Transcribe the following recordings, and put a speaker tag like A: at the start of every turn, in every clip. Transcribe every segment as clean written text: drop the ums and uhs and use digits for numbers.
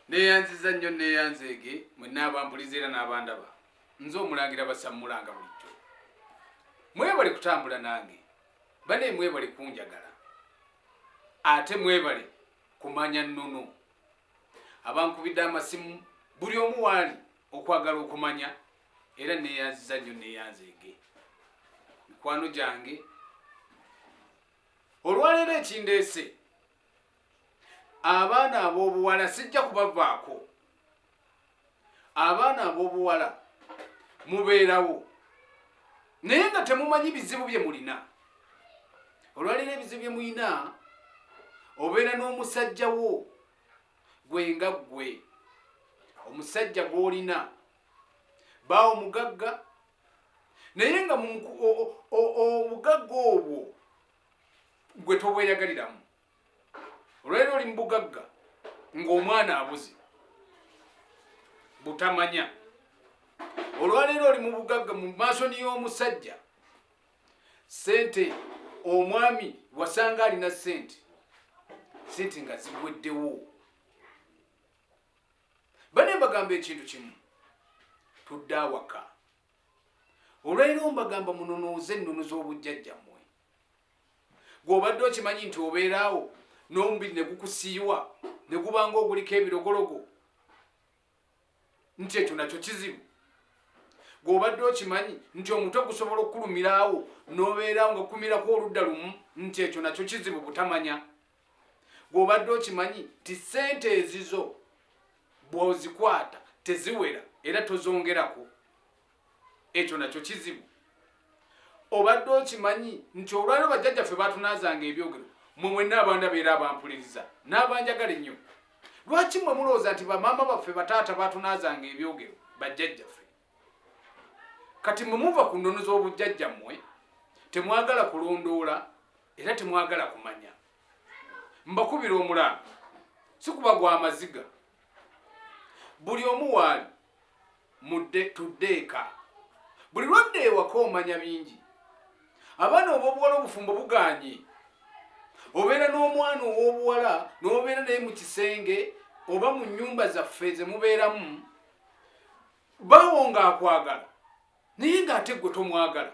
A: Neyanziza nnyo neyanzeege mwenna abampuliza era n'abandaba. Nze Omulangira Basammulanga bulijjo. Mwebale kutambula nange. Bane mwebale kunjagala. Ate mwebale kumanya nnono. Abankubidde amasimu buli omu waali okwagala okumanya era neyanziza nnyo neyanzeege. Mikwano gyange olwaleero ekindeese Abaana ab'obuwala sijja kubavaako. Abaana ab'obuwala mubeerawo naye nga temumanyi bizibu bye mulina. Olwaleero ebizibu bye mulina, obeera n'omusajja wo gwe nga ggwe omusajja gw'olina baawo mugagga naye nga obugagga obwo gwe tobweyagaliramu. Olwaleero oli mu bugagga ng'omwana abuze butamanya. Olwaleero oli mu bugagga mu mansoni y'omusajja, sente omwami wasanga alina sente, sente nga zigweddewo. Bane mbagamba ekintu kimu, tudde awaka. Olwaleero mbagamba munonooze ennono z'obujjajjammwe. Gwe obadde okimanyi nti obeera awo n'omubiri ne gukusiiwa ne gubanga oguliko ebirogologo, nti ekyo nakyo kizibu? Gwe obadde okimanyi nti omutwe gusobola okukulumira awo n'obeera nga okumirako oludda lumu, nti ekyo nakyo kizibu? Butamanya. Gwe obadde okimanyi nti ssente ezizo bw'ozikwata teziwera era tozongerako, ekyo nakyo kizibu? Obadde okimanyi nti olwaliro bajjajjaffe batunaazanga ebyogero? Mwe mwenna abandaba era abampuliriza n'abanjagala ennyo, lwaki mmwe mulowooza nti bamaama baffe, bataata batunaazanga ebyogero, bajjajjaffe? Kati mwe muva ku nnono z'obujjajjammwe, temwagala kulondoola era temwagala kumanya. Mbakubira omulanga, si kuba gwa maziga. Buli omu waali mudde tudde eka. Buli lwadda ewaka omanya bingi. Abaana ob'obuwala obufumbo buganye. Obeera n'omwana ow'obuwala n'obeera naye mu kisenge oba mu nnyumba zaffe ze mubeeramu, baawo ng'akwagala naye ng'ate ggwe tomwagala.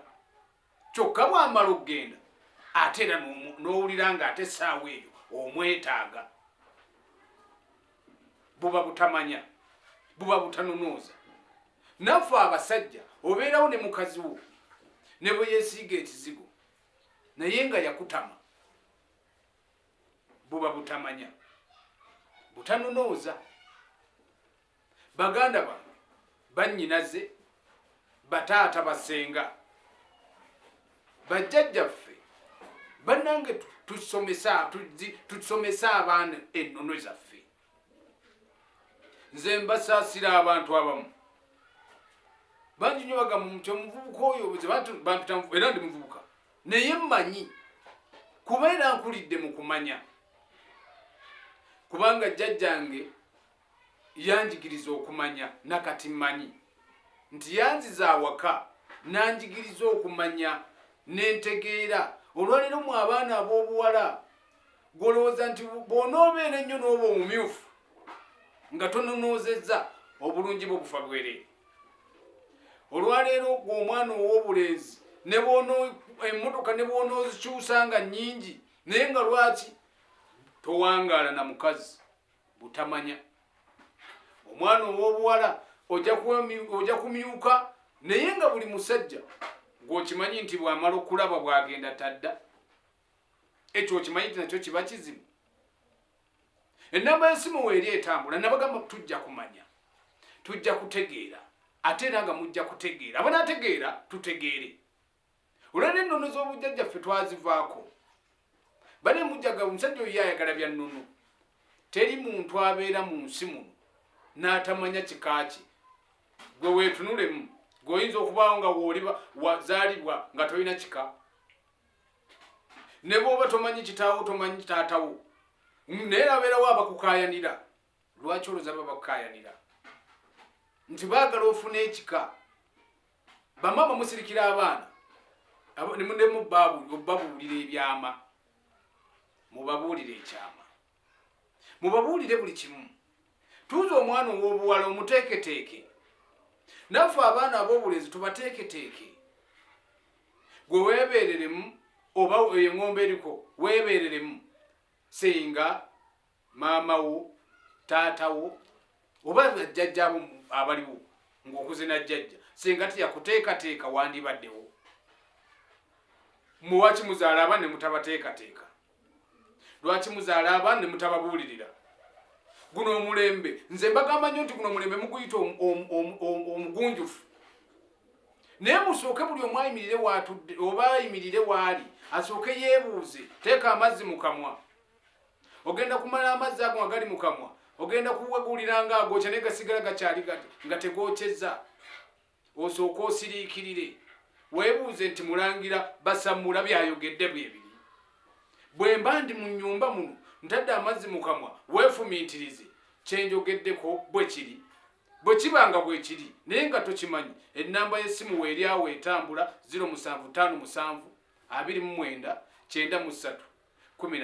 A: Kyokka bw'amala okugenda ate era n'owulira ng'ate essaawa eyo omwetaaga. Buba butamanya, buba butanonooza. Naffe abasajja obeerawo ne mukazi wo ne bwe yeesiiga ekizigo naye nga yakutama. Buba butamanya, butanonooza. Baganda bange, bannyinaze, bataata, basenga, bajjajjaffe, bannange, tusomese abaana ennono zaffe. Nze mbasaasira abantu abamu bangi nnyo bagamba nti omuvubuka oyo bampita era ndi muvubuka naye mmanyi kuba era nkulidde mu kumanya, kubanga jjajjange yanjigiriza okumanya. Nakati mmanyi nti yanziza awaka n'anjigiriza okumanya nentegeera. Olwaleero mu abaana ab'obuwala, gwolowooza nti bw'onoobeera ennyo n'oba omumyufu nga tononoozezza, obulungi bwo bufa bwereere. Olwaleero gwe omwana ow'obulenzi, ne bwono emmotoka ne bw'onoozikyusa nga nnyingi, naye nga lwaki towangaala na mukazi? Butamanya. Omwana ow'obuwala ojja kumyuka naye nga buli musajja gw'okimanyi nti bw'amala okulaba bw'agenda tadda, ekyo okimanyi nti nakyo kiba kizibu. Ennamba y'essimu weeri etambula, nabagamba tujja kumanya, tujja kutegeera, ate era nga mujja kutegeera, abanaategeera tutegeere. Olwaleero ennono z'obujjajjaffe twazivaako. Bane mujjaga omusajja oyo ayagala bya nnono. Teri muntu abeera mu nsi muno n'atamanya kika kye. Gwe weetunulemu, gwe oyinza okubaawo nga wooli wazaalibwa nga tolina kika, ne bw'oba tomanyi kitaawo, tomanyi taatawo, naye abeerawo abakukaayanira. Lwaki olowooza baba bakukaayanira? Nti baagala ofune ekika. Bamaama musirikira abaana nemubabuulira ebyama, mubabuulire ekyama, mubabuulire buli kimu. Tuuza omwana ow'obuwala omuteeketeeke. Naffe abaana ab'obulenzi tubateeketeeke. Gwe weebeereremu oba eyo eŋŋombe eriko weebeereremu singa maama wo, taata wo oba bajjajjaabo abaliwo ng'okuze na jjajja singa teyakuteekateeka wandibaddewo. Mmwe waki muzaala abaana ne mutabateekateeka? Lwaki muzaala abaana ne mutababuulirira? Guno omulembe nze mbagamba nnyo nti guno omulembe muguyita omugunjufu, naye musooke buli omu ayimirire waatudde oba ayimirire waali asooke yeebuuze. Teeka amazzi mu kamwa, ogenda kumala amazzi ago nga gali mu kamwa, ogenda kuwagulira nga agookya naye gasigala gakyali gati nga tegookyezza. Osooke osiriikirire weebuuze nti Mulangira Basammula byayogedde bwe biri. Bwe mba ndi mu nnyumba muno ntadde amazzi mu kamwa, weefumintirize kye njogeddeko bwe kiri. Bwe kiba nga bwe kiri naye nga tokimanyi, ennamba y'essimu weeri awo etambula 0757 29 93.